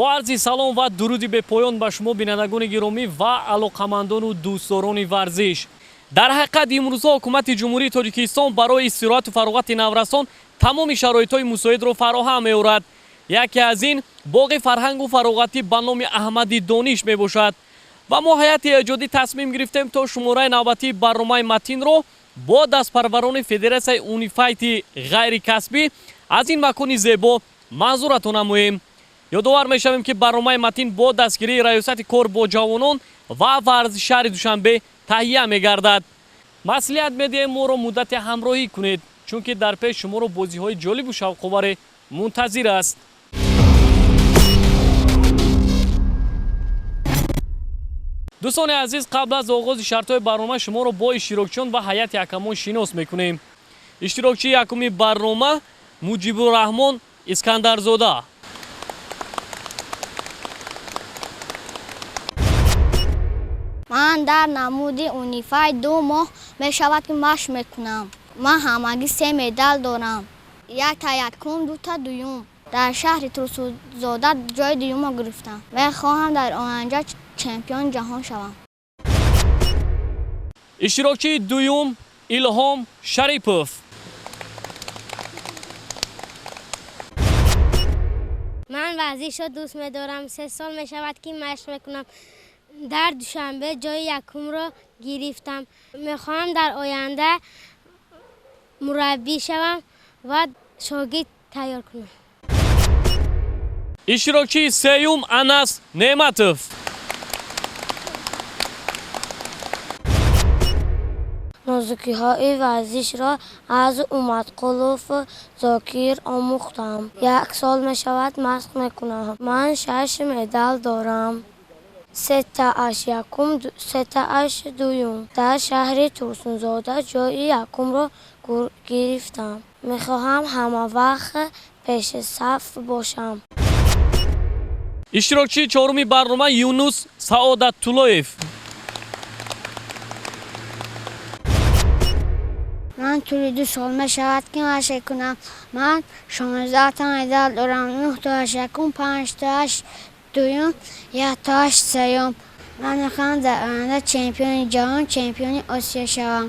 Бо арзи салом ва дуруди бепоён ба шумо, бинандагони гиромӣ ва алоқамандону дӯстдорони варзиш. Дар ҳақиқат, имрӯзҳо ҳукумати Ҷумҳурии Тоҷикистон барои истироҳату фароғати наврасон тамоми шароитҳои мусоидро фароҳам меорад. Яке аз ин боғи фарҳангу фароғатӣ ба номи Аҳмади Дониш мебошад. Ва мо, ҳайати эҷодӣ, тасмим гирифтем, то шумораи навбатии барномаи Матинро бо дастпарварони Федератсияи унифайти ғайрикасбӣ аз ин макони зебо манзуратон намоем. Ёдовар мешавем, ки барномаи Матин бо дастгирии Раёсати кор бо ҷавонон ва варзиши шаҳри Душанбе таҳия мегардад. Маслиҳат медиҳем, моро муддате ҳамроҳӣ кунед, чунки дар пеш шуморо бозиҳои ҷолибу шавқоваре мунтазир аст. Дӯстони азиз, қабл аз оғози шартҳои барнома шуморо бо иштирокчиён ва ҳайати ҳакамон шинос мекунем. Иштирокчии якуми барнома Муҷибурраҳмон Искандарзода. Ман дар намуди унифай 2 моҳ мешавад, ки машқ мекунам. Ман ҳамагӣ се медал дорам: якта якум, дута дуюм. Дар шаҳри Турсунзода ҷои дуюмро гирифтам. Мехоҳам дар оянда чемпиони ҷаҳон шавам. Иштирокчии дуюм Илҳом Шарипов. Ман варзишро дӯст медорам. 3 сол мешавад, ки машқ мекунам. Дар Душанбе ҷои якумро гирифтам. Мехоҳам дар оянда мураббӣ шавам ва шогирд тайёр кунам. Иштирокчии сеюм Анас Неъматов. Нозукиҳои варзишро аз Умадқулов Зокир омӯхтам. Як сол мешавад, машқ мекунам. Ман шаш медал дорам: сетааш якум, сетааш дуюм. Дар шаҳри Турсунзода ҷои якумро гирифтам. Мехоҳам ҳамавақт пешсаф бошам. Иштирокчии чоруми барнома Юнус Саодаттуллоев. Ман тӯли 2 сол мешавад, ки машқ мекунам. Ман 16та медал дорам: нӯҳтоаш якум, панҷтоаш дуюм, яктоаш сеюм. Ман мехоҳам дар оянда чемпиони ҷаҳон, чемпиони Осиё шавам.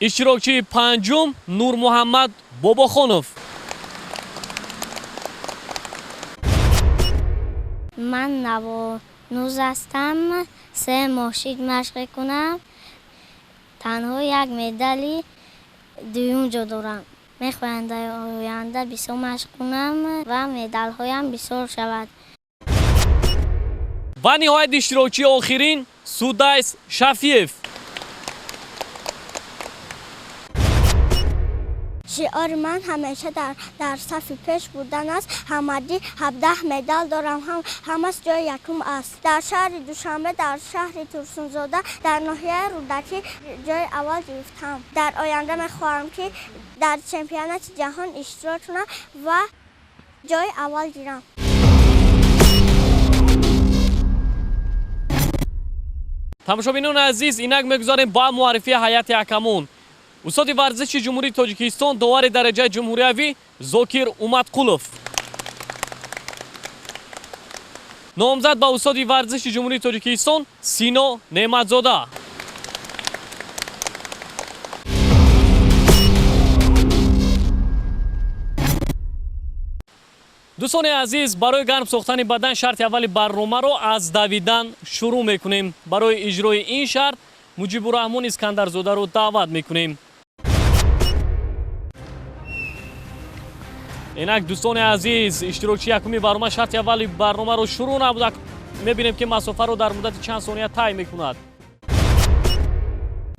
Иштирокчии панҷум Нурмуҳаммад Бобохонов. Ман навонуз ҳастам. 3 моҳ шид машқ мекунам. Танҳо як медали дуюм ҷо дорам. Мехоҳам дар оянда бисёр машқ кунам ва медалҳоям бисёр шавад. Ва ниҳоят, иштирокчии охирин Судайс Шафиев. Шиори ман ҳамеша дар сафи пеш будан аст. Ҳамагӣ 17 медал дорам, ҳамаш ҷои якум аст. Дар шаҳри Душанбе, дар шаҳри Турсунзода, дар ноҳияи Рӯдакӣ ҷои аввал гирифтам. Дар оянда мехоҳам, ки дар чемпионати ҷаҳон иштирок кунам ва ҷои аввал гирам. Тамошобинони азиз, инак мегузарем ба муаррифии ҳайати ҳакамон. Устоди варзиши Ҷумҳурии Тоҷикистон, довари дараҷаи ҷумҳуриявӣ Зокир Умадқулов, номзад ба устоди варзиши Ҷумҳурии Тоҷикистон Сино Неъматзода. Дӯстони азиз, барои гарм сохтани бадан шарти аввали барномаро аз давидан шурӯъ мекунем. Барои иҷрои ин шарт Муҷибурраҳмон Искандарзодаро даъват мекунем. Инак, дӯстони азиз, иштирокчии якуми барнома шарти аввали барномаро шурӯъ намуда. Мебинем, ки масофаро дар муддати чанд сония тай мекунад.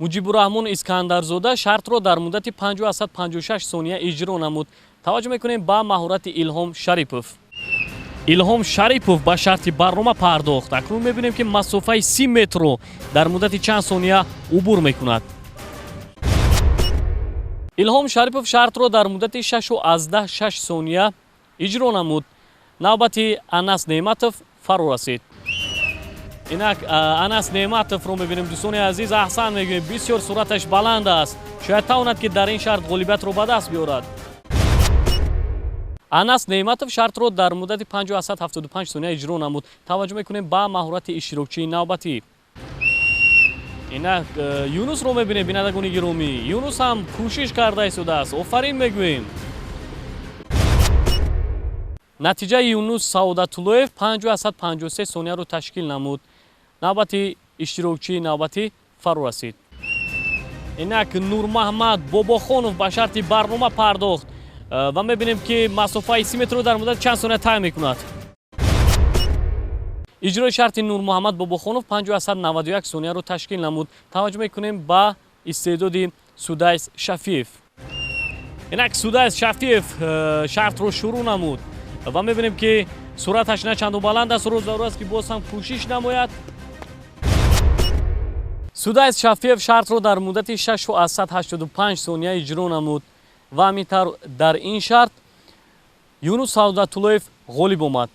Муҷибурраҳмон Искандарзода шартро дар муддати 5,56 сония иҷро намуд. Таваҷҷӯҳ мекунем ба маҳорати Илҳом Шарипов. Илҳом Шарипов ба шарти барнома пардохт. Акнун мебинем, ки масофаи 30 метрро дар муддати чанд сония убур мекунад. Илҳом Шарипов шартро дар муддати 6,6 сония иҷро намуд. Навбати Анас Неъматов фаро расид. Инак Анас Неъматовро мебинем, дӯстони азиз. Аҳсан мегӯем, бисёр суръаташ баланд аст. Шояд тавонад, ки дар ин шарт ғолибиятро ба даст биёрад. Анас Неъматов шартро дар муддати 5,75 сония иҷро намуд. Таваҷҷӯҳ мекунем ба маҳорати иштирокчии навбатӣ. Инак Юнусро мебинем, бинандагони гиромӣ. Юнус ҳам кӯшиш карда истодааст. Офарин мегӯем. Натиҷаи Юнус Саодатуллоев 5,53 сонияро ташкил намуд. Навбати иштирокчии навбатӣ фаро расид. Инак Нурмаҳмад Бобохонов ба шарти барнома пардохт ва мебинем, ки масофаи 30 метрро дар муддати чанд сония тай мекунад. Иҷрои шарти Нурмуҳаммад Бобохонов 5,91 сонияро ташкил намуд. Таваҷҷӯҳ мекунем ба истеъдоди Судайс Шафиев. Инак Судайс Шафиев шартро шурӯъ намуд ва мебинем, ки суръаташ на чандон баланд аст, рӯз зарур аст, ки боз ҳам кӯшиш намояд. Судайс Шафиев шартро дар муддати 6,85 сония иҷро намуд ва ҳамин тавр дар ин шарт Юнус Саодатуллоев ғолиб омад.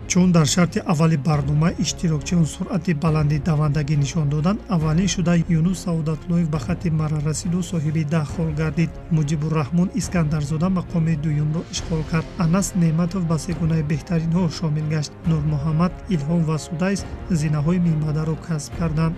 Чун дар шарти аввали барнома иштирокчиён суръати баланди давандагӣ нишон доданд, аввалин шуда Юнус Саодатуллоев ба хатти марра расиду соҳиби 10 хол гардид. Муҷибурраҳмон Искандарзода мақоми дуюмро ишғол кард. Анас Неъматов ба сегунаи беҳтаринҳо шомил гашт. Нурмуҳаммад, Илҳом ва Судайс зинаҳои минбаъдаро касб карданд.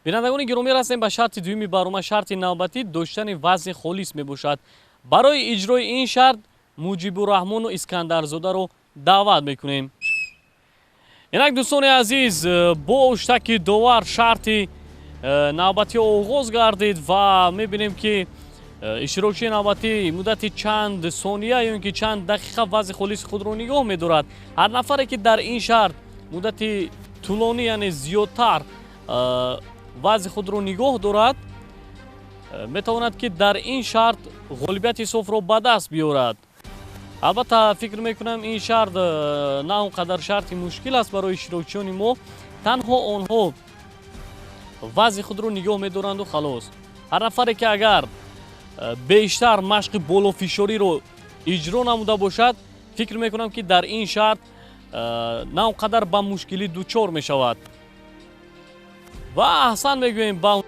Бинандагони гиромӣ, расем ба шарти дуюми барнома. Шарти навбатӣ доштани вазни холис мебошад. Барои иҷрои ин шарт Муҷибурраҳмону Искандарзодаро даъват мекунем. Инак дӯстони азиз, бо уштаки довар шарти навбатӣ оғоз гардид ва мебинем, ки иштирокчии навбатӣ муддати чанд сония ё ин ки чанд дақиқа вазни холиси худро нигоҳ медорад. Ҳар нафаре, ки дар ин шарт муддати тӯлонӣ, яъне зиёдтар вазни худро нигоҳ дорад, метавонад, ки дар ин шарт ғолибияти софро ба даст биёрад. Албатта, фикр мекунам, ин шарт на он қадар шарти мушкил аст барои иштирокчиёни мо. Танҳо онҳо вазни худро нигоҳ медоранду халос. Ҳар нафаре, ки агар бештар машқи болофишориро иҷро намуда бошад, фикр мекунам, ки дар ин шарт на он қадар ба мушкилӣ дучор мешавад. Ва аҳсан мегӯем ба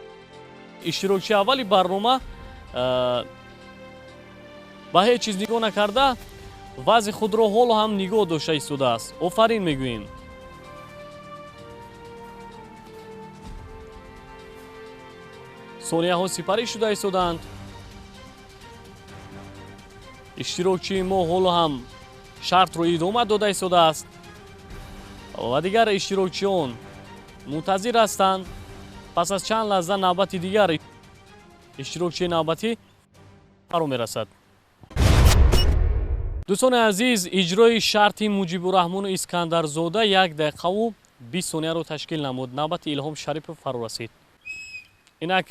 иштирокчии аввали барнома, ба ҳеҷ чиз нигоҳ накарда вазъи худро ҳоло ҳам нигоҳ дошта истодааст. Офарин мегӯем. Сонияҳо сипарӣ шуда истодаанд. Иштирокчии мо ҳоло ҳам шартро идома дода истодааст ва дигар иштирокчиён мунтазир ҳастанд. Пас аз чанд лаҳза навбати дигар иштирокчии навбатӣ фаро мерасад. Дӯстони азиз, иҷрои шарти Муҷибурраҳмону Искандарзода 1 дақиқаву 20 сонияро ташкил намуд. Навбати Илҳом Шарипов фаро расид. Инак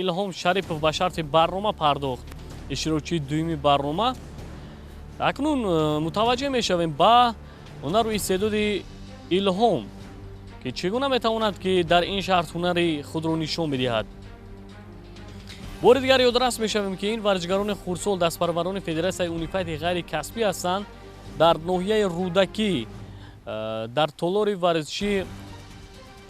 Илҳом Шарипов ба шарти барнома пардохт. Иштирокчии дуюми барнома. Акнун мутаваҷҷеҳ мешавем ба ҳунару истеъдоди Илҳом, ки чӣ гуна метавонад, ки дар ин шарт ҳунари худро нишон бидиҳад. Бори дигар ёдрас мешавем, ки ин варзишгарони хурдсол дастпарварони Федератсияи унифайти ғайри касбӣ ҳастанд. Дар ноҳияи Рӯдакӣ, дар толори варзиши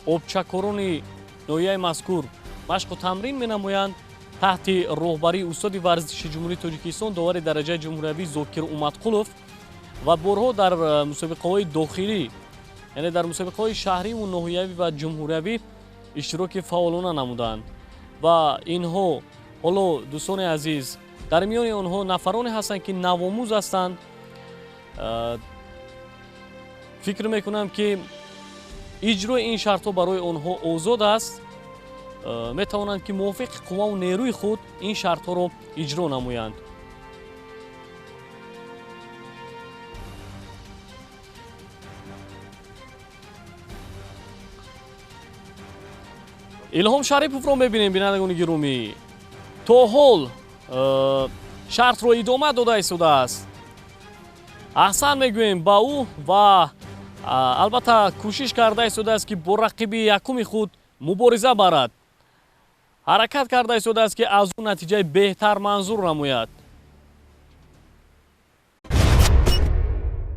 обчакорони ноҳияи мазкур машқу тамрин менамоянд таҳти роҳбарии устоди варзиши Ҷумҳурии Тоҷикистон, довари дараҷаи ҷумҳуриявӣ Зокир Умадқулов ва борҳо дар мусобиқаҳои дохилӣ, яъне дар мусобиқаҳои шаҳриву ноҳиявӣ ва ҷумҳуриявӣ иштироки фаъолона намуданд. Ва инҳо ҳоло, дӯстони азиз, дар миёни онҳо нафароне ҳастанд, ки навомӯз ҳастанд. Фикр мекунам, ки иҷрои ин шартҳо барои онҳо озод аст. Метавонанд, ки мувофиқи қувваву нерӯи худ ин шартҳоро иҷро намоянд. Илҳом Шариповро мебинем, бинандагони гиромӣ, то ҳол шартро идома дода истодааст. Аҳсан мегӯем ба ӯ ва албатта кӯшиш карда истодааст, ки бо рақиби якуми худ мубориза барад. Ҳаракат карда истодааст, ки аз ӯ натиҷаи беҳтар манзур намояд.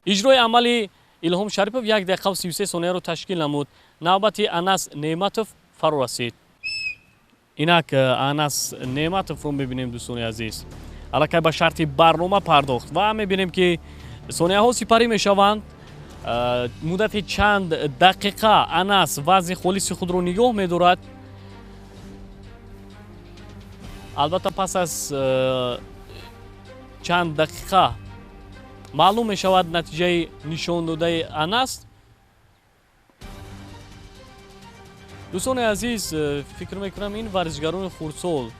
Иҷрои амали Илҳом Шарипов 1 дақиқаву 33 сонияро ташкил намуд. Навбати Анас Неъматов фаро расид. Инак Анас Неъматовро мебинем, дӯстони азиз. Аллакай ба шарти барнома пардохт ва мебинем, ки сонияҳо сипарӣ мешаванд. Муддати чанд дақиқа Анас вазни холиси худро нигоҳ медорад. Албатта, пас аз чанд дақиқа маълум мешавад натиҷаи нишондодаи Анас. Дӯстони азиз, фикр мекунам, ин варзишгарони хурдсол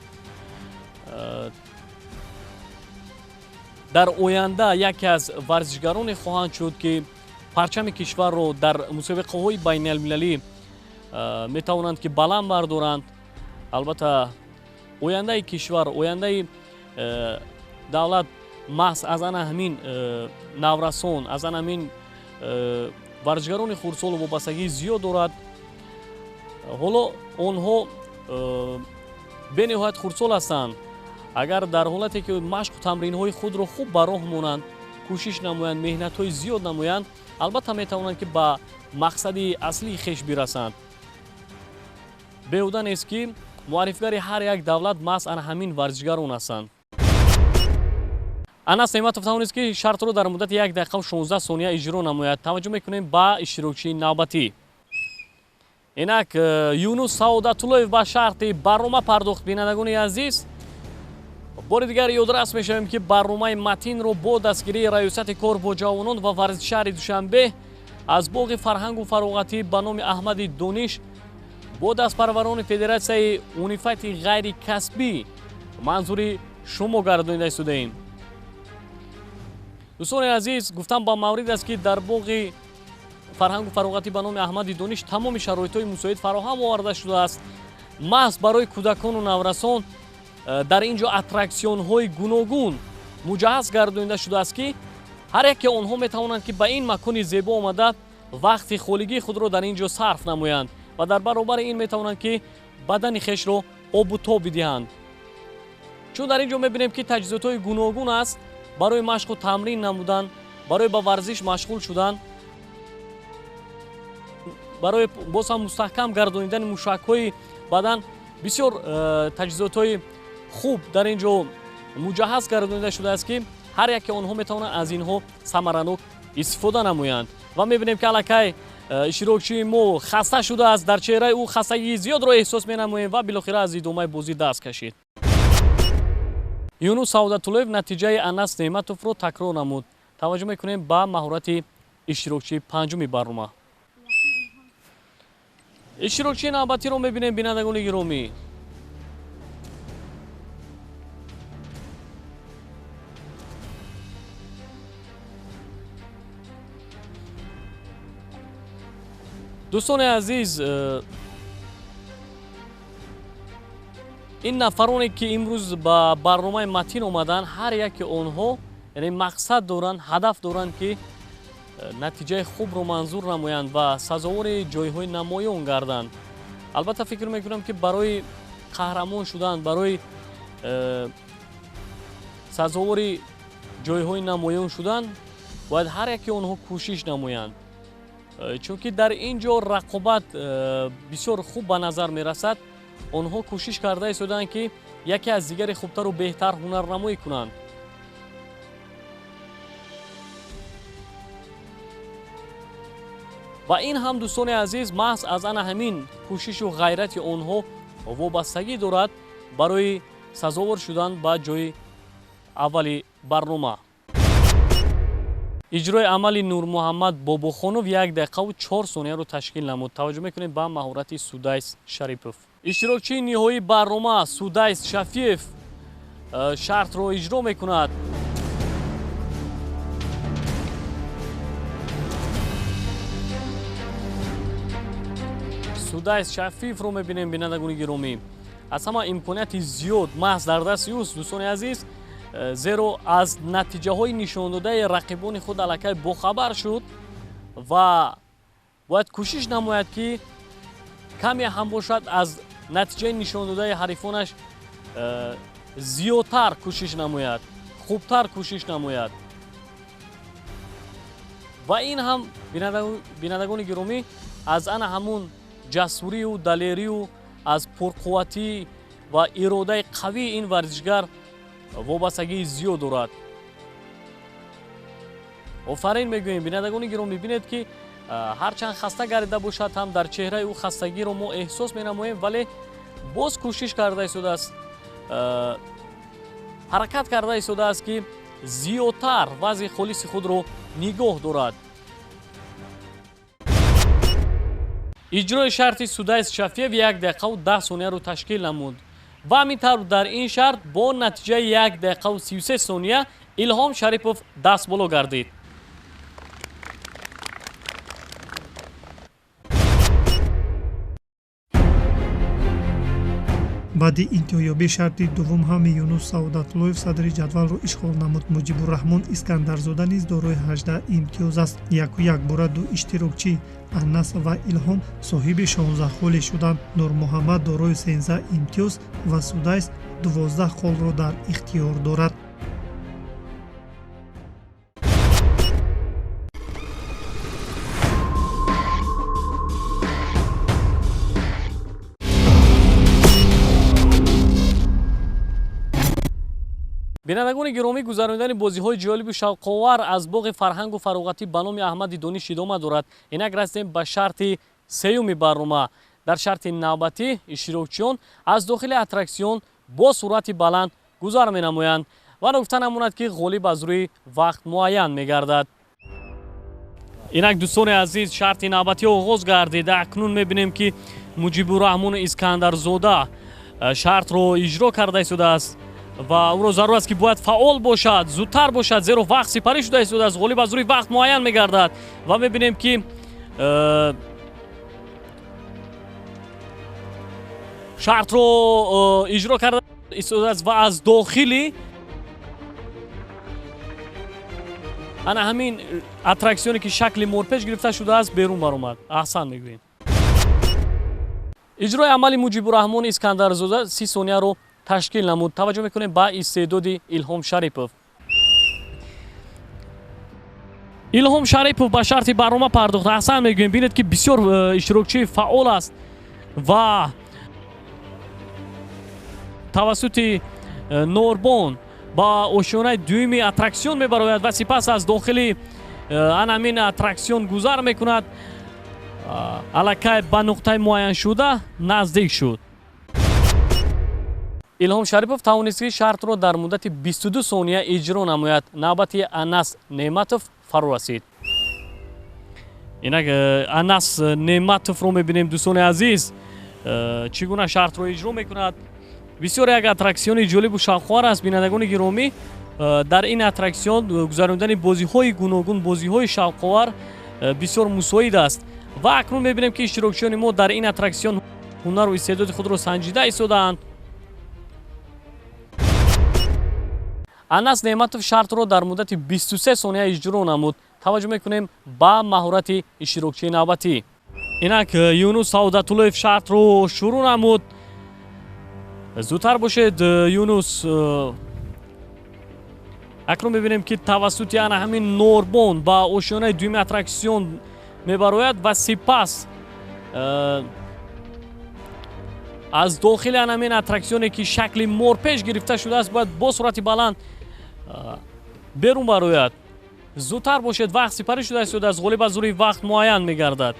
дар оянда яке аз варзишгароне хоҳанд шуд, ки парчами кишварро дар мусобиқаҳои байналмилалӣ метавонанд, ки баланд бардоранд. Албатта, ояндаи кишвар, ояндаи давлат маҳз аз ана ҳамин наврасон, аз ана ҳамин варзишгарони хурдсолу вобастагии зиёд дорад. Ҳоло онҳо бениҳоят хурдсол ҳастанд. Агар дар ҳолате ки машқу тамринҳои худро хуб ба роҳ монанд, кӯшиш намоянд, меҳнатҳои зиёд намоянд, албатта метавонанд, ки ба мақсади аслии хеш бирасанд. Беҳуда нест, ки муаррифгари ҳар як давлат маҳз ана ҳамин варзишгарон ҳастанд. Анас Неъматов тавонист, ки шартро дар муддати 1 дақиқаву 16 сония иҷро намояд. Таваҷҷӯҳ мекунем ба иштирокчии навбатӣ. Инак Юнус Саодатуллоев ба шарти барнома пардохт. Бинандагони азиз, бори дигар ёдрас мешавем, ки барномаи Матинро бо дастгирии Раёсати кор бо ҷавонон ва варзиши шаҳри Душанбе аз боғи фарҳангу фароғатӣ ба номи Аҳмади Дониш бо дастпарварони Федератсияи унифайти ғайрикасбӣ манзури шумо гардонида истодаем. Дӯстони азиз, гуфтам ба маврид аст, ки дар боғи фарҳангу фароғатӣ ба номи Аҳмади Дониш тамоми шароитҳои мусоид фароҳам оварда шудааст. Маҳз барои кӯдакону наврасон дар ин ҷо аттраксионҳои гуногун муҷаҳҳаз гардонида шудааст, ки ҳар яке онҳо метавонанд, ки ба ин макони зебо омада вақти холигии худро дар ин ҷо сарф намоянд ва дар баробари ин метавонанд, ки бадани хешро обу тоб бидиҳанд. Чун дар ин ҷо мебинем, ки таҷҳизотҳои гуногун аст барои машқу тамрин намудан, барои ба варзиш машғул шудан, барои боз ҳам мустаҳкам гардонидани мушакҳои бадан бисёр таҷҳизотҳои хуб дар ин ҷо муҷаҳҳаз гардонида шудааст, ки ҳар яке онҳо метавонанд аз инҳо самаранок истифода намоянд. Ва мебинем, ки аллакай иштирокчии мо хаста шудааст, дар чеҳраи ӯ хастагии зиёдро эҳсос менамоем ва билохира аз идомаи бозӣ даст кашид. Юнус Саодатуллоев натиҷаи Анас Неъматовро такрор намуд. Таваҷҷӯҳ мекунем ба маҳорати иштирокчии панҷуми барнома. Иштирокчии навбатиро мебинем, бинандагони гиромӣ. Дӯстони азиз, ин нафароне, ки имрӯз ба барномаи Матин омаданд, ҳар яке онҳо яъне мақсад доранд, ҳадаф доранд, ки натиҷаи хубро манзур намоянд ва сазовори ҷойҳои намоён гарданд. Албатта, фикр мекунам, ки барои қаҳрамон шудан, барои сазовори ҷойҳои намоён шудан бояд ҳар яке онҳо кӯшиш намоянд, чунки дар ин ҷо рақобат бисёр хуб ба назар мерасад. Онҳо кӯшиш карда истодаанд, ки яке аз дигаре хубтару беҳтар ҳунарнамоӣ кунанд. Ва ин ҳам, дӯстони азиз, маҳз аз ана ҳамин кӯшишу ғайрати онҳо вобастагӣ дорад барои сазовор шудан ба ҷои аввали барнома. Иҷрои амали Нурмуҳаммад Бобохонов 1 дақиқаву 4 сонияро ташкил намуд. Таваҷҷӯҳ мекунем ба маҳорати Судайс Шарипов. Иштирокчии ниҳоии барнома Судайс Шафиев шартро иҷро мекунад. Судайс Шафиевро мебинем, бинандагони гиромӣ. Аз ҳама имконияти зиёд маҳз дар дасти ӯст, дӯстони азиз, зеро аз натиҷаҳои нишондодаи рақибони худ аллакай бохабар шуд ва бояд кӯшиш намояд, ки каме ҳам бошад аз натиҷаи нишондодаи ҳарифонаш зиёдтар кӯшиш намояд, хубтар кӯшиш намояд. Ва ин ҳам, бинандагони гиромӣ, аз ана ҳамун ҷасурию далерию аз пурқувватӣ ва иродаи қавии ин варзишгар вобастагии зиёд дорад. Офарин мегӯем, бинандагони гиромӣ, бинед ки ҳарчанд хаста гардида бошад ҳам дар чеҳраи ӯ хастагиро мо эҳсос менамоем, вале боз кӯшиш карда истодааст, ҳаракат карда истодааст ки зиёдтар вазъи холиси худро нигоҳ дорад. Иҷрои шарти Судайс Шафиев 1 дақиқаву 10 сонияро ташкил намуд ва ҳамин тавр дар ин шарт бо натиҷаи 1 дақиқаву 33 сония Илҳом Шарипов дастболо гардид. Баъди интиҳоёбии шарти дуввум ҳам Юнус Саодатуллоев садри ҷадвалро ишғол намуд. Муҷибурраҳмон Искандарзода низ дорои 18 имтиёз аст. Яку як бора ду иштирокчӣ Анас ва Илҳом соҳиби 16 холӣ шуданд. Нурмуҳаммад дорои 13 имтиёз ва Судайс 12 холро дар ихтиёр дорад. Бинандагони гиромӣ, гузаронидани бозиҳои ҷолибу шавқовар аз боғи фарҳангу фароғатӣ ба номи Аҳмади Дониш идома дорад. Инак расидем ба шарти сеюми барнома. Дар шарти навбатӣ иштирокчиён аз дохили аттраксион бо суръати баланд гузар менамоянд ва ногуфта намонад ки ғолиб аз рӯи вақт муайян мегардад. Инак дӯстони азиз, шарти навбатӣ оғоз гардид. Акнун мебинем ки Муҷибурраҳмон Искандарзода шартро иҷро карда истодааст ва ӯро зарур аст ки бояд фаъол бошад, зудтар бошад, зеро вақт сипарӣ шуда истодааст. Ғолиб аз рӯи вақт муайян мегардад ва мебинем ки шартро иҷро карда истодааст ва аз дохили ана ҳамин аттраксионе ки шакли морпеч гирифта шудааст берун баромад. Аҳсан мегӯем. Иҷрои амали Муҷибурраҳмон Искандарзода 30 сонияро ташкил намуд. Таваҷҷӯҳ мекунем ба истеъдоди Илҳом Шарипов. Илҳом Шарипов ба шарти барнома пардохт. Аҳсан мегӯем. Бинед ки бисёр иштирокчии фаъол аст ва тавассути норбон ба ошёнаи дуюми аттраксион мебарояд ва сипас аз дохили ан ҳамин аттраксион гузар мекунад. Аллакай ба нуқтаи муайяншуда наздик шуд. Илҳом Шарипов тавонист ки шартро дар муддати 22 сония иҷро намояд. Навбати Анас Неъматов фаро расид. Инак Анас Неъматовро мебинем, дӯстони азиз, чӣ гуна шартро иҷро мекунад. Бисёр як аттраксиони ҷолибу шавқовар аст, бинандагони гиромӣ. Дар ин аттраксион гузарондани бозиҳои гуногун, бозиҳои шавқовар бисёр мусоид аст. Ва акнун мебинем ки иштирокчиёни мо дар ин аттраксион ҳунару истеъдоди худро санҷида истодаанд. Анас Неъматов шартро дар муддати 23 сония иҷро намуд. Таваҷҷӯҳ мекунем ба маҳорати иштирокчии навбатӣ. Инак Юнус Саодатуллоев шартро шурӯъ намуд. Зудтар бошед, Юнус. Акнун мебинем ки тавассути ана ҳамин норбон ба ошёнаи дуюми аттраксион мебарояд ва сипас аз дохили ана ҳамин аттраксионе ки шакли морпеч гирифта шудааст бояд бо суръати баланд берун барояд. Зудтар бошед, вақт сипарӣ шуда истодааст. Ғолиб аз рӯи вақт муайян мегардад.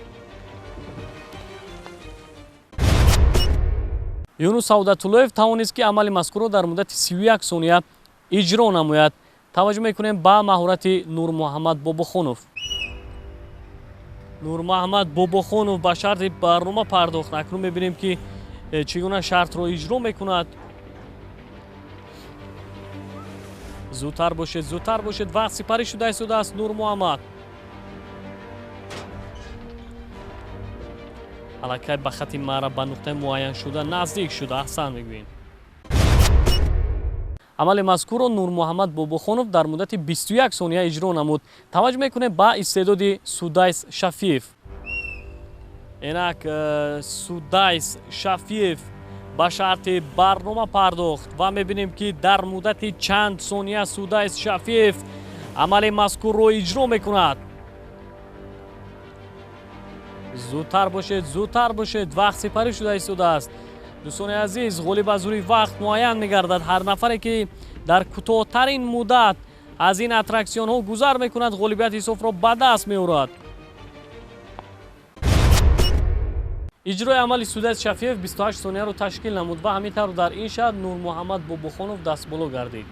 Юнус Саодатуллоев тавонист ки амали мазкурро дар муддати 31 сония иҷро намояд. Таваҷҷӯҳ мекунем ба маҳорати Нурмуҳаммад Бобохонов. Нурмуҳаммад Бобохонов ба шарти барнома пардохт. Акнун мебинем ки чӣ гуна шартро иҷро мекунад. Зудтар бошед, зудтар бошед, вақт сипарӣ шуда истодааст. Нурмуҳаммад аллакай ба хати мара ба нуқтаи муайяншуда наздик шуда. Аҳсан мегӯем. Амали мазкурро Нурмуҳаммад Бобохонов дар муддати 21 сония иҷро намуд. Таваҷҷӯҳ мекунем ба истеъдоди Судайс Шафиев. Инак Судайс Шафиев Ба шарти барнома пардохт ва мебинем, ки дар муддати чанд сония Судайс Шафиев амали мазкурро иҷро мекунад. Зудтар бошед, зудтар бошед, вақт сипарӣ шуда истодааст. Дӯстони азиз, ғолиб аз рӯи вақт муайян мегардад. Ҳар нафаре, ки дар кӯтоҳтарин муддат аз ин аттраксионҳо гузар мекунад, ғолибияти ҳисобро ба даст меорад. Иҷрои амали Судайс Шафиев 28 сонияро ташкил намуд ва ҳамин тавр дар ин шаҳр Нурмуҳаммад Бобохонов дастболо гардид.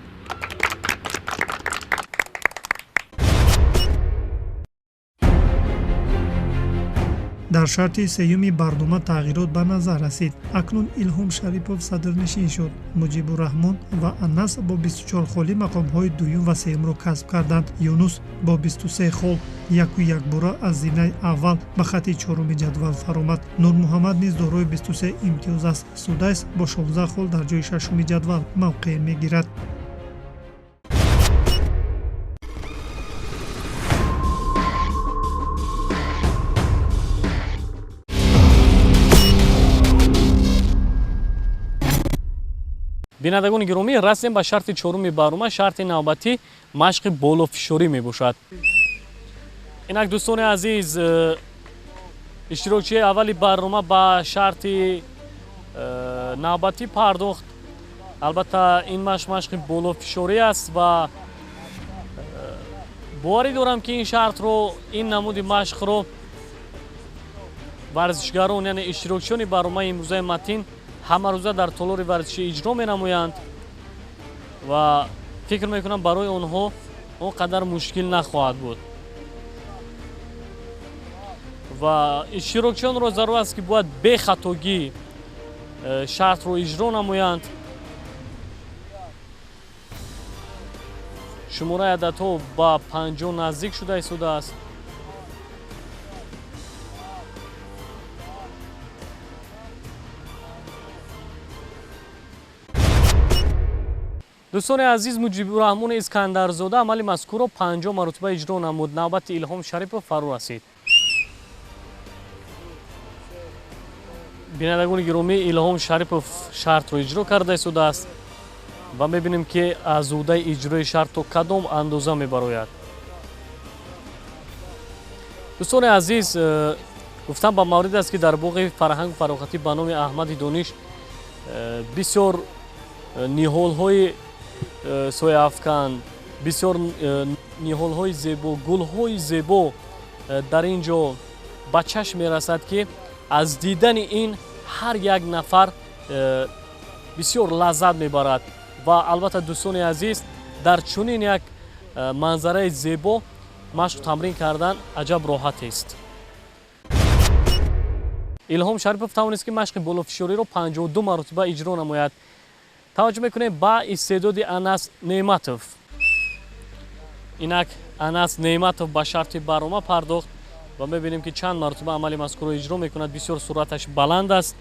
Дар шарти сеюми барнома тағйирот ба назар расид. Акнун Илҳом Шарипов садрнишин шуд. Муҷибурраҳмон ва Анас бо 24 холи мақомҳои дуюм ва сеюмро касб карданд. Юнус бо 23 хол яку якбора аз зинаи аввал ба хати чоруми ҷадвал фаромад. Нурмуҳаммад низ дорои 23 имтиёз аст. Судайс бо 16 хол дар ҷои шашуми ҷадвал мавқеъ мегирад. Бинандагони гиромӣ, расем ба шарти чоруми барнома. Шарти навбатӣ машқи болофишорӣ мебошад. Инак, дӯстони азиз, иштирокчии аввали барнома ба шарти навбатӣ пардохт. Албатта, ин машқ машқи болофишорӣ аст ва боварӣ дорам, ки ин шартро, ин намуди машқро варзишгарон, яъне иштирокчиёни барномаи имрӯзаи Матин ҳамарӯза дар толори варзишӣ иҷро менамоянд ва фикр мекунам, барои онҳо он қадар мушкил нахоҳад буд. Ва иштирокчиёнро зарур аст, ки бояд бехатогӣ шартро иҷро намоянд. Шумораи ададҳо ба 50 наздик шуда истодааст. Дӯстони азиз, Муҷибурраҳмони Искандарзода амали мазкурро 50 маротиба иҷро намуд. Навбати Илҳом Шарипов фаро расид. Бинандагони гиромӣ, Илҳом Шарипов шартро иҷро карда истодааст ва мебинем, ки аз ӯҳдаи иҷрои шарт то кадом андоза мебарояд. Дӯстони азиз, гуфтам ба маврид аст, ки дар боғи фарҳангу фароғатӣ ба номи Аҳмади Дониш бисёр ниҳолҳои сояафкан, бисёр ниҳолҳои зебо, гулҳои зебо дар ин ҷо ба чашм мерасад, ки аз дидани ин ҳар як нафар бисёр лаззат мебарад. Ва албатта, дӯстони азиз, дар чунин як манзараи зебо машқу тамрин кардан аҷаб роҳатест. Илҳом Шарипов тавонист, ки машқи болофишориро 52 маротиба иҷро намояд. Таваҷҷӯҳ мекунем ба истеъдоди Анас Неъматов. Инак, Анас Неъматов ба шарти барнома пардохт ва мебинем, ки чанд маротиба амали мазкурро иҷро мекунад. Бисёр суръаташ баланд аст.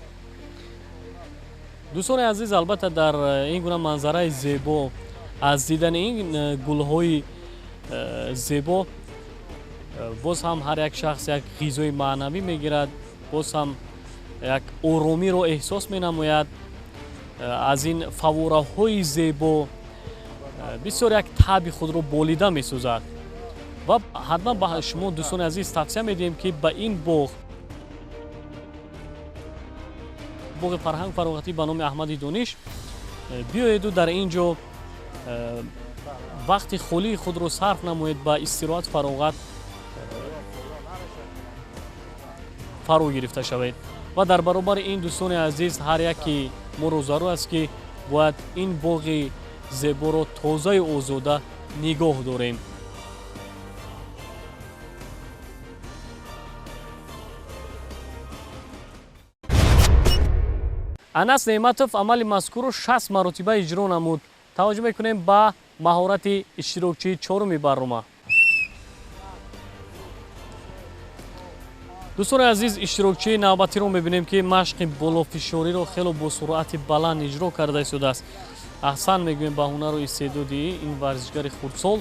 Дӯстони азиз, албатта, дар ин гуна манзараи зебо, аз дидани ин гулҳои зебо боз ҳам ҳар як шахс як ғизои маънавӣ мегирад, боз ҳам як оромиро эҳсос менамояд. Аз ин фаввораҳои зебо бисёр як таъби худро болида месозад. Ва ҳатман ба шумо, дӯстони азиз, тавсия медиҳем, ки ба ин боғ, боғи фарҳанг фароғатӣ ба номи Аҳмади Дониш биёеду дар ин ҷо вақти холии худро сарф намоед, ба истироҳат, фароғат фаро гирифта шавед. Ва дар баробари ин, дӯстони азиз, ҳар яке моро зарур аст, ки бояд ин боғи зеборо тозаю озода нигоҳ дорем. Анас Неъматов амали мазкурро 60 маротиба иҷро намуд. Таваҷҷӯҳ мекунем ба маҳорати иштирокчии чоруми барнома. Дӯстони азиз, иштирокчии навбатиро мебинем, ки машқи болофишориро хело бо суръати баланд иҷро карда истодааст. Аҳсан мегӯем ба ҳунару истеъдоди ин варзишгари хурдсол.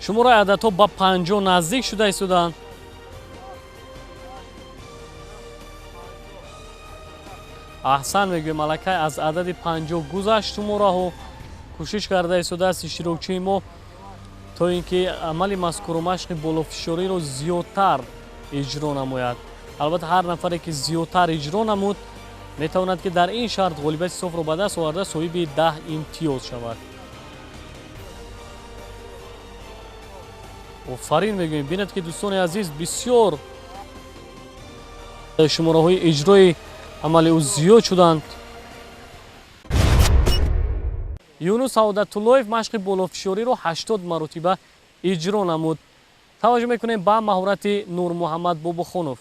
Шумораи ададҳо ба 50 наздик шуда истоданд. Аҳсан мегӯем, аллакай аз адади 50 гузашт шумораҳо. Кӯшиш карда истодааст иштирокчии мо то ин ки амали мазкуру машқи болофишориро зиёдтар иҷро намояд. Албатта, ҳар нафаре ки зиёдтар иҷро намуд, метавонад ки дар ин шарт ғолибияти софро ба даст оварда, соҳиби 10 имтиёз шавад. Офарин мегӯем. Бинед ки, дӯстони азиз, бисёр шумораҳои иҷрои амали ӯ зиёд шуданд. Юнус Саодатуллоев машқи болофишориро 80 маротиба иҷро намуд. Таваҷҷӯҳ мекунем ба маҳорати Нурмуҳаммад Бобохонов.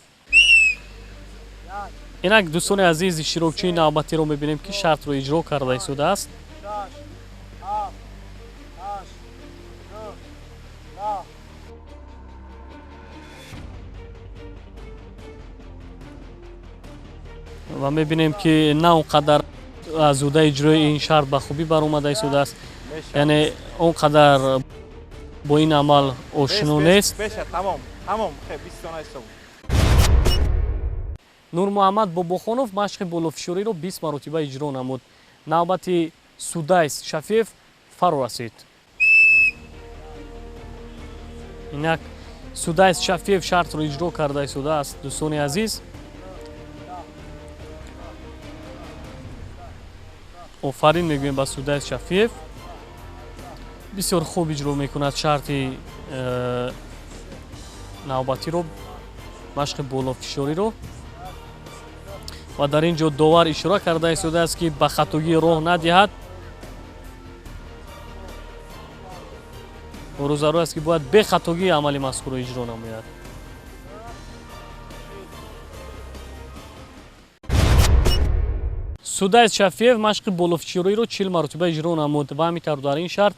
Инак, дӯстони азиз, иштирокчии навбатиро мебинем, ки шартро иҷро карда истодааст. Ва мебинем, ки на он қадар аз ӯҳдаи иҷрои ин шарт ба хубӣ баромада истодааст, яъне он қадар бо ин амал ошно нест. Нурмуҳаммад Бобохонов машқи болофишориро 20 маротиба иҷро намуд. Навбати Судайс Шафиев фаро расид. Инак, Судайс Шафиев шартро иҷро карда истодааст, дӯстони азиз. Офарин мегӯем ба Судайс Шафиев, бисёр хуб иҷро мекунад шарти навбатиро, машқи болофишориро. Ва дар ин ҷо довар ишора карда истодааст, ки ба хатогӣ роҳ надиҳад. Ӯро зарур аст, ки бояд бехатогӣ амали мазкурро иҷро намояд. Судайс Шафиев машқи болофишориро 40 маротиба иҷро намуд ва ҳамин тавр дар ин шарт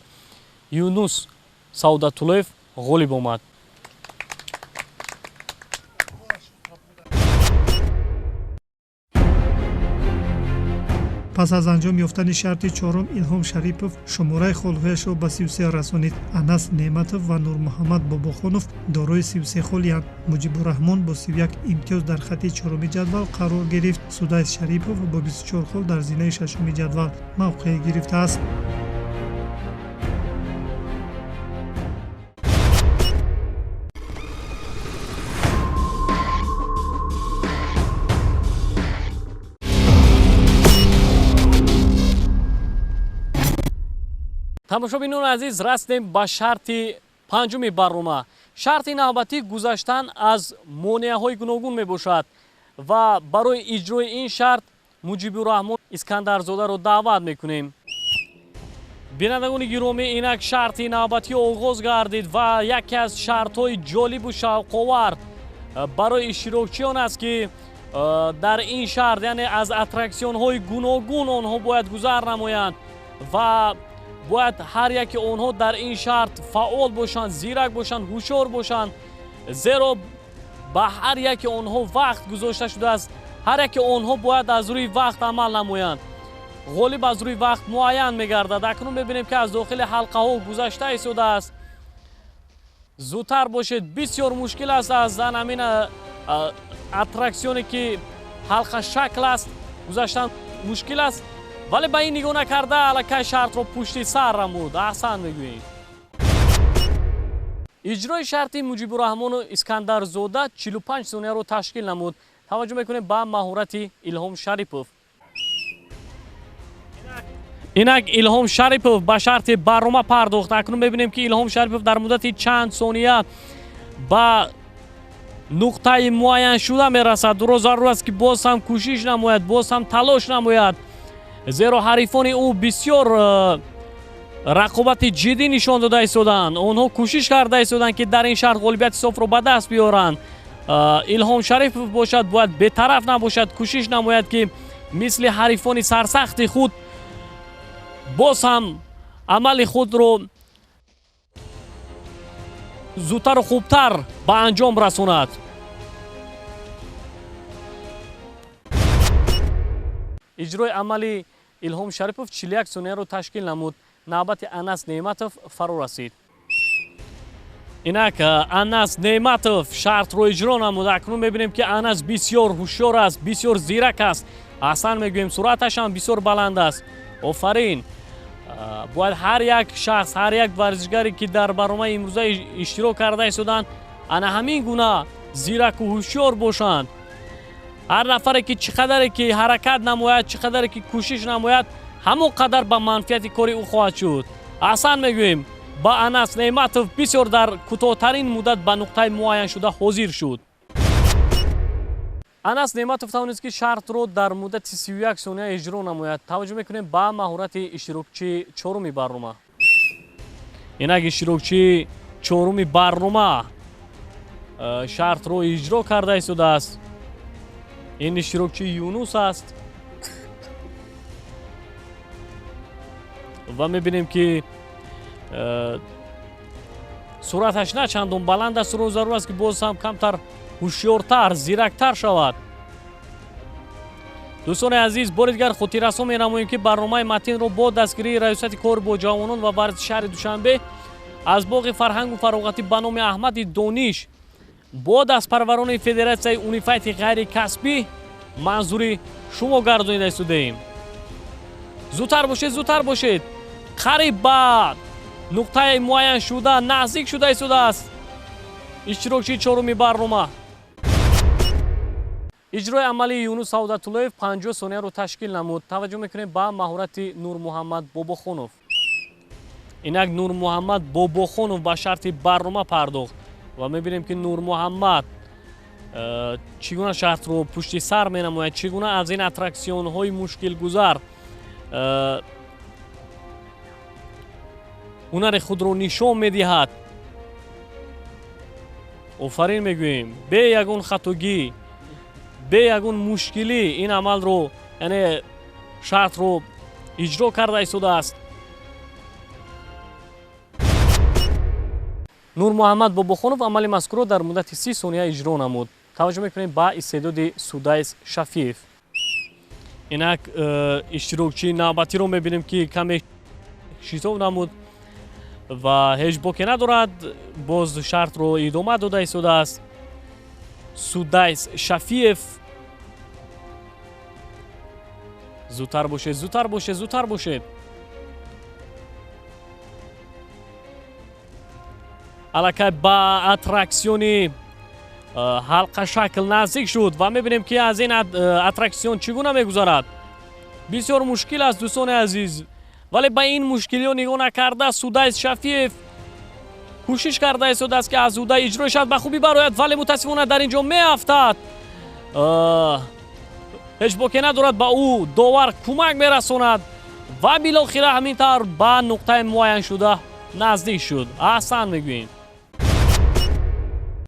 Юнус Саодатуллоев ғолиб омад. Пас аз анҷом ёфтани шарти чорум, Илҳом Шарипов шумораи холҳояшро ба 33 расонид. Анас Неъматов ва Нурмуҳаммад Бобохонов дорои 33 холиянд. Муҷибурраҳмон бо 31 имтиёз дар хати чоруми ҷадвал қарор гирифт. Судайс Шарипов бо 24 хол дар зинаи шашуми ҷадвал мавқеъ гирифтааст. Тамошобинони азиз, расидем ба шарти панҷуми барнома. Шарти навбатӣ гузаштан аз монеаҳои гуногун мебошад ва барои иҷрои ин шарт Муҷибурраҳмон Искандарзодаро даъват мекунем. Бинандагони гиромӣ, инак шарти навбатӣ оғоз гардид ва яке аз шартҳои ҷолибу шавқовар барои иштирокчиён аст, ки дар ин шарт, яъне аз аттраксионҳои гуногун онҳо бояд гузар намоянд ва бояд ҳар яке онҳо дар ин шарт фаъол бошанд, зирак бошанд, ҳушёр бошанд, зеро ба ҳар яке онҳо вақт гузошта шудааст. Ҳар яке онҳо бояд аз рӯи вақт амал намоянд. Ғолиб аз рӯи вақт муайян мегардад. Акнун мебинем, ки аз дохили ҳалқаҳо гузашта истодааст. Зудтар бошед, бисёр мушкил аст аз ҳамин аттраксионе ки ҳалқа шакл аст гузаштан мушкил аст, вале ба ин нигоҳ накарда аллакай шартро пушти сар намуд. Аҳсан мегӯем. Иҷрои шарти Муҷибурраҳмону Искандарзода 45 сонияро ташкил намуд. Таваҷҷӯҳ мекунем ба маҳорати Илҳом Шарипов. Инак, Илҳом Шарипов ба шарти барнома пардохт. Акнун мебинем, ки Илҳом Шарипов дар муддати чанд сония ба нуқтаи муайяншуда мерасад. Ӯро зарур аст, ки боз ҳам кӯшиш намояд, боз ҳам талош намояд, зеро ҳарифони ӯ бисёр рақобати ҷиддӣ нишон дода истодаанд. Онҳо кӯшиш карда истодаанд, ки дар ин шарт ғолибияти софро ба даст биёранд. Илҳом Шарипов бошад, бояд бетараф набошад, кӯшиш намояд, ки мисли ҳарифони сарсахти худ боз ҳам амали худро зудтару хубтар ба анҷом расонад. Иҷрои амали Илҳом Шарипов 41 сонияро ташкил намуд. Навбати Анас Неъматов фаро расид. Инак Анас Неъматов шартро иҷро намуд. Акнун мебинем, ки Анас бисёр ҳушёр аст, бисёр зирак аст. Аҳсан мегӯем, суръаташ ҳам бисёр баланд аст. Офарин. Бояд ҳар як шахс, ҳар як варзишгаре, ки дар барномаи имрӯза иштирок карда истоданд, ана ҳамин гуна зираку ҳушёр бошанд. Ҳар нафаре ки чӣ қадаре ки ҳаракат намояд, чӣ қадаре ки кӯшиш намояд, ҳамон қадар ба манфиати кори ӯ хоҳад шуд. Аҳсан мегӯем ба Анас Неъматов, бисёр дар кӯтоҳтарин муддат ба нуқтаи муайяншуда ҳозир шуд. Анас Неъматов тавонист, ки шартро дар муддати 31 сония иҷро намояд. Таваҷҷӯҳ мекунем ба маҳорати иштирокчии чоруми барнома. Инак иштирокчии чоруми барнома шартро иҷро карда истодааст. Ин иштирокчи Юнус аст ва мебинем, ки суръаташ на чандон баланд аст. Ӯро зарур аст, ки боз ҳам камтар ҳушёртар, зирактар шавад. Дӯстони азиз, бори дигар хотиррасон менамоем, ки барномаи Матинро бо дастгирии Раёсати кор бо ҷавонон ва варзиши шаҳри Душанбе аз боғи фарҳангу фароғатӣ ба номи Аҳмади Дониш бо дастпарварони Федератсияи унифайти ғайрикасбӣ манзури шумо гардонида истодаем. Зудтар бошед, зудтар бошед. Қариб ба нуқтаи муайяншуда наздик шуда истодааст иштирокчии чоруми барнома. Иҷрои амалии Юнус Саодатуллоев 50 сонияро ташкил намуд. Таваҷҷӯҳ мекунем ба маҳорати Нурмуҳаммад Бобохонов. Инак Нурмуҳаммад Бобохонов ба шарти барнома пардохт ва мебинем, ки Нурмуҳаммад чӣ гуна шартро пушти сар менамояд, чӣ гуна аз ин аттраксионҳои мушкилгузар ҳунари худро нишон медиҳад. Офарин мегӯем, бе ягон хатогӣ, бе ягон мушкилӣ ин амалро, яъне шартро иҷро карда истодааст. Нурмуҳаммад Бобохонов амали мазкурро дар муддати 30 сония иҷро намуд. Таваҷҷӯҳ мекунем ба истеъдоди Судайс Шафиев. Инак иштирокчии навбатиро мебинем, ки каме шитоб намуд ва ҳеҷ боке надорад, боз шартро идома дода истодааст. Судайс Шафиев, зудтар бошед, зудтар бошед, зудтар бошед. Аллакай ба аттраксиони ҳалқашакл наздик шуд ва мебинем, ки аз ин аттраксион чӣ гуна мегузарад. Бисёр мушкил аст, дӯстони азиз, вале ба ин мушкилиҳо нигоҳ накарда, Судайс Шафиев кӯшиш карда истодааст, ки аз ӯдаи иҷрои шарт ба хубӣ барояд, вале мутаассифона дар ин ҷо меафтад. Ҳеҷ боке надорад, ба ӯ довар кӯмак мерасонад ва билохира ҳамин тавр ба нуқтаи муайяншуда наздик шуд. Аҳсан мегӯем.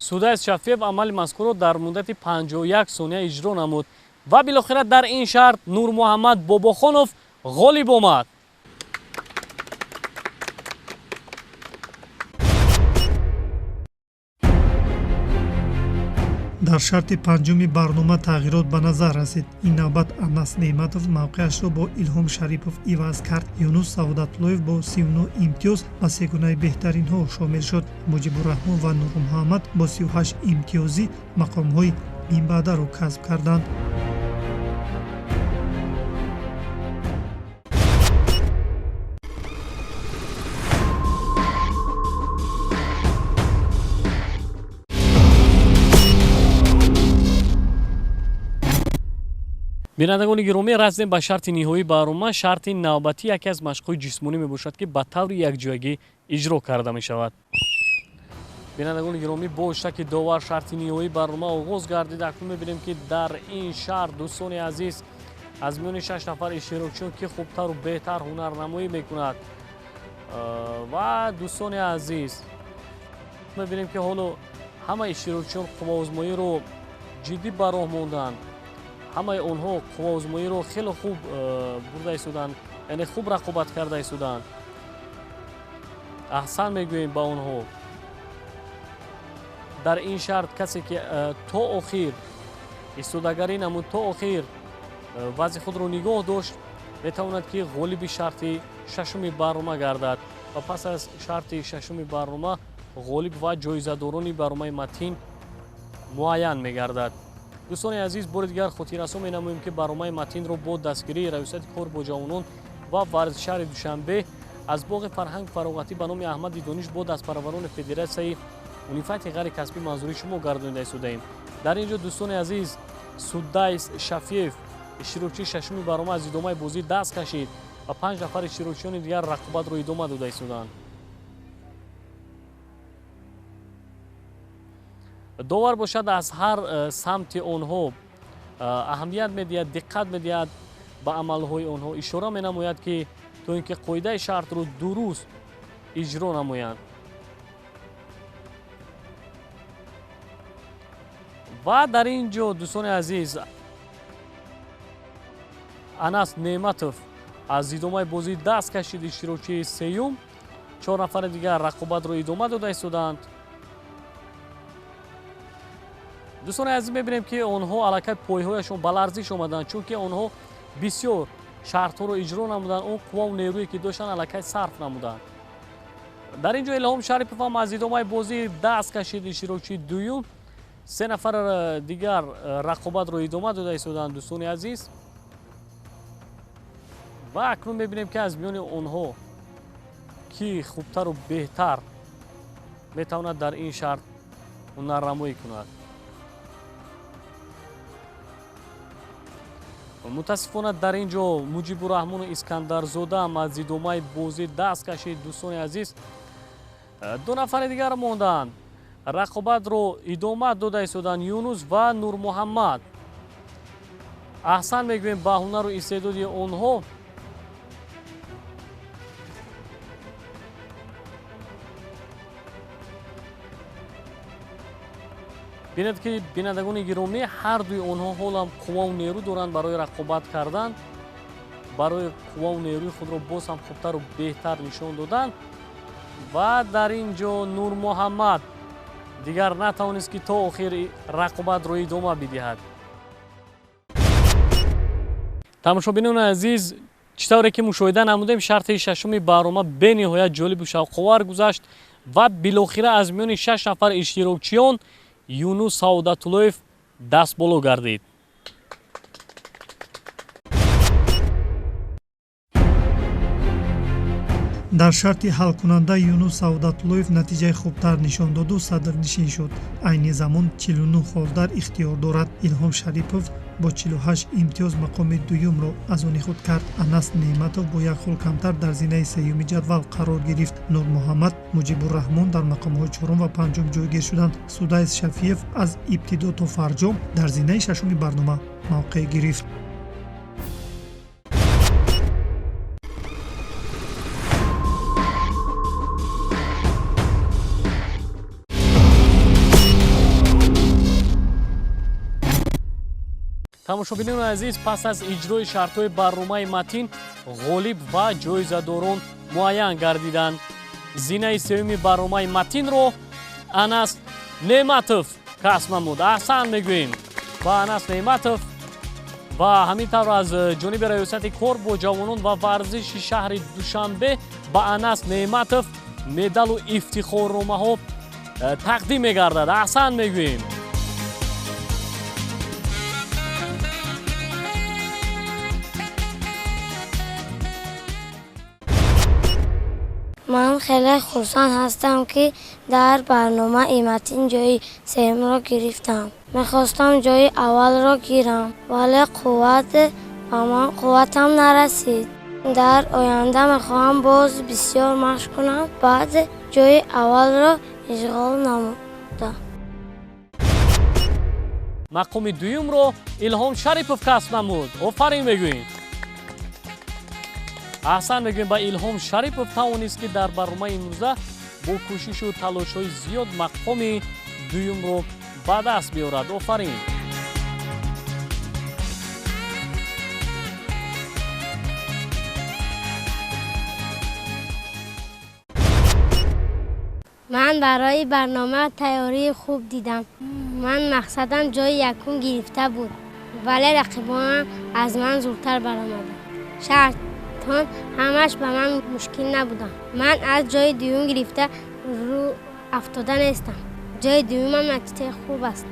Судайс Шафиев амали мазкурро дар муддати 51 сония иҷро намуд ва билохира дар ин шарт Нурмуҳаммад Бобохонов ғолиб омад. Дар шарти панҷуми барнома тағйирот ба назар расид. Ин навбат Анас Неъматов мавқеашро бо Илҳом Шарипов иваз кард. Юнус Саодатуллоев бо 39 имтиёз ба сегунаи беҳтаринҳо шомил шуд. Муҷибурраҳмон ва Нурмуҳаммад бо 38 имтиёзӣ мақомҳои минбаъдаро касб карданд. Бинандагони гиромӣ, расидем ба шарти ниҳоии барнома. Шарти навбатӣ яке аз машқҳои ҷисмонӣ мебошад, ки ба таври якҷоягӣ иҷро карда мешавад. Бинандагони гиромӣ, бо иштираки довар шарти ниҳоии барнома оғоз гардид. Акнун мебинем, ки дар ин шарт, дӯстони азиз, аз миёни шаш нафар иштирокчиён ки хубтару беҳтар ҳунарнамоӣ мекунад. Ва дӯстони азиз, мебинем, ки ҳоло ҳама иштирокчиён қувваозмоиро ҷиддӣ ба роҳ монданд. Ҳамаи онҳо қувваозмоиро хеле хуб бурда истоданд, яъне хуб рақобат карда истоданд. Аҳсан мегӯем ба онҳо. Дар ин шарт касе ки то охир истодагарӣ намуд, то охир вазъи худро нигоҳ дошт, метавонад, ки ғолиби шарти шашуми барнома гардад ва пас аз шарти шашуми барнома Ғолиб ва ҷоизадорони барномаи Матин муайян мегардад. Дӯстони азиз, бори дигар хотиррасон менамоем, ки барномаи Матинро бо дастгирии Раёсати кор бо ҷавонон ва варзиши шаҳри Душанбе аз боғи фарҳанг фароғатӣ ба номи Аҳмади Дониш бо дастпарварони Федератсияи унифати ғайрикасбӣ манзури шумо гардонида истодаем. Дар ин ҷо, дӯстони азиз, Судайс Шафиев, иштирокчии шашуми барнома, аз идомаи бозӣ даст кашид ва 5 нафар иштирокчиёни дигар рақобатро идома дода истоданд. Довар бошад, аз ҳар самти онҳо аҳамият медиҳад, диққат медиҳад, ба амалҳои онҳо ишора менамояд, ки то ин ки қоидаи шартро дуруст иҷро намоянд. Ва дар ин ҷо, дӯстони азиз, Анас Неъматов аз идомаи бозӣ даст кашид, иштирокчии сеюм. 4 нафари дигар рақобатро идома дода истоданд. Дӯстони азиз, мебинем, ки онҳо аллакай пойҳояшон ба ларзиш омаданд, чунки онҳо бисёр шартҳоро иҷро намуданд, он қувваву нерӯе ки доштанд, аллакай сарф намуданд. Дар ин ҷо Илҳом Шарипов ҳам аз идомаи бозӣ даст кашид, иштирокчии дуюм. 3 нафар дигар рақобатро идома дода истоданд, дӯстони азиз. Ва акнун мебинем, ки аз миёни онҳо ки хубтару беҳтар метавонад дар ин шарт ҳунарнамоӣ кунад. Мутаассифона, дар ин ҷо Муҷибурраҳмону Искандарзода ҳам аз идомаи бозӣ даст кашид. Дӯстони азиз, 2 нафари дигар монданд, рақобатро идома дода истоданд, Юнус ва Нурмуҳаммад. Аҳсан мегӯем ба ҳунару истеъдоди онҳо. Бинед, ки бинандагони гиромӣ, ҳар дуи онҳо ҳолам қувваву нерӯ доранд барои рақобат кардан, барои қувваву нерӯи худро боз ҳам хубтару беҳтар нишон додан. Ва дар ин ҷо Нурмуҳаммад дигар натавонист, ки то охир рақобатро идома бидиҳад. Тамошобинони азиз, чӣ тавре ки мушоҳида намудем, шарти шашуми барнома бениҳоят ҷолибу шавқовар гузашт ва билохира аз миёни 6 нафар иштирокчиён Юнус Саодатуллоев дастболо гардид. Дар шарти ҳалкунанда Юнус Саодатуллоев натиҷаи хубтар нишон доду садрнишин шуд. Айни замон 49 хол дар ихтиёр дорад. Илҳом Шарипов бо 48 имтиёз мақоми дуюмро аз они худ кард. Анас Неъматов бо як хол камтар дар зинаи сеюми ҷадвал қарор гирифт. Нурмуҳаммад, Муҷибурраҳмон дар мақомҳои чорум ва панҷум ҷойгир шуданд. Судайс Шафиев аз ибтидо то фарҷом дар зинаи шашуми барнома мавқеъ гирифт. Тамошобинони азиз, пас аз иҷрои шартҳои барномаи Матин ғолиб ва ҷоизадорон муайян гардиданд. Зинаи сеюми барномаи Матинро Анас Неъматов касб намуд. Аҳсан мегӯем ба Анас Неъматов. Ва ҳамин тавр аз ҷониби Раёсати кор бо ҷавонон ва варзиши шаҳри Душанбе ба Анас Неъматов медалу ифтихорномаҳо тақдим мегардад. Аҳсан мегӯем. Ман хеле хурсанд ҳастам, ки дар барномаи Матин ҷои сеюмро гирифтам. Мехостам ҷои аввалро гирам, вале қувватам нарасид. Дар оянда мехоҳам боз бисёр машқ кунам, баъд ҷои аввалро ишғол намуда. Мақоми дуюмро Илҳом Шарипов касб намуд. Офарин мегӯем. Аҳсан мегӯем ба Илҳом Шарипов, тавонист, ки дар барномаи имрӯза бо кӯшишу талошҳои зиёд мақоми дуюмро ба даст биёрад. Офарин. Ман барои барнома тайёрии хуб дидам. Ман мақсадам ҷои якум гирифта буд, вале рақибонам аз ман зудтар баромаданд. Шартон ҳамаш ба ман мушкил набуданд. Ман аз ҷои дуюм гирифта Афтода нестам. Ҷои дуюмам натиҷаи хуб аст.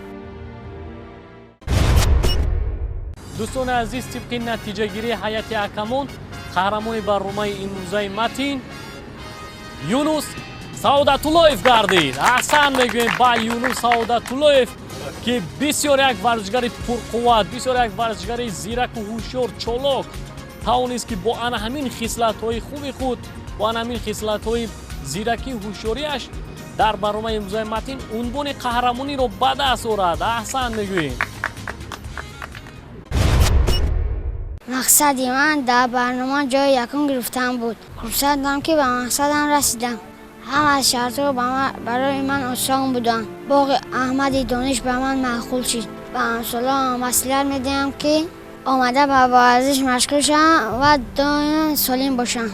Дӯстони азиз, тибқи натиҷагирии ҳайати ҳакамон қаҳрамони барномаи имрӯзаи Матин Юнус Саодатуллоев гардид. Аҳсан мегӯем ба Юнус Саодатуллоев, ки бисёр як варзишгари пурқувват, бисёр як варзишгари зираку ҳушёр, чолок тавонист, ки бо ана ҳамин хислатҳои хуби худ, бо ана ҳамин хислатҳои зиракӣ ҳушёрияш дар барномаи имрӯзаи Матин унвони қаҳрамониро ба даст орад. Аҳсан мегӯем. Мақсади ман дар барнома ҷои якум гирифтан буд. Хурсандам, ки ба мақсадам расидам. Ҳама шартҳо барои ман осон буданд. Боғи Аҳмади Дониш ба ман маъқул шид. Ба ҳамсолаам маслиҳат медиҳам, ки омада ба варзиш машғул шаванд ва доим солим бошанд.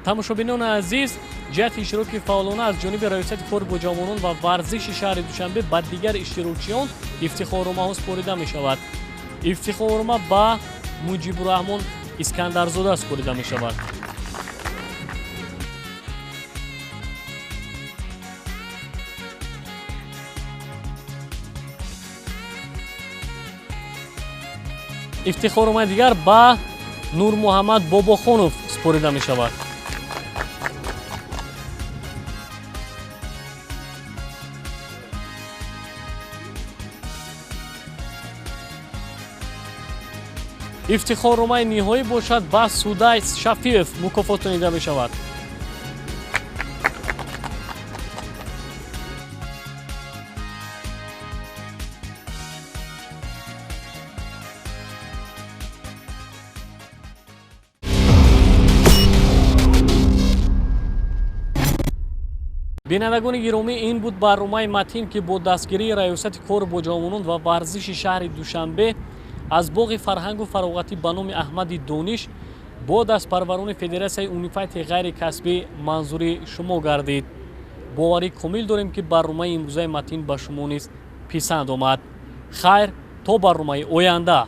Тамошобинони азиз, ҷиҳати иштироки фаъолона аз ҷониби Раёсати кор бо ҷавонон ва варзиши шаҳри Душанбе ба дигар иштирокчиён ифтихорномаҳо супорида мешавад. Ифтихорнома ба Муҷибураҳмон Искандарзода супорида мешавад. Ифтихорномаи дигар ба Нурмуҳаммад Бобохонов супорида мешавад. Ифтихорномаи ниҳоӣ бошад ба Судай Шафиев мукофотонида мешавад. Бинандагони гиромӣ, ин буд барномаи Матин, ки бо дастгирии Раёсати кор бо ҷавонон ва варзиши шаҳри Душанбе аз боғи фарҳангу фароғатӣ ба номи Аҳмади Дониш бо дастпарварони Федератсияи Унифайти ғайрикасбӣ манзури шумо гардид. Боварӣ комил дорем, ки барномаи имрӯзаи Матин ба шумо низ писанд омад. Хайр, то барномаи оянда.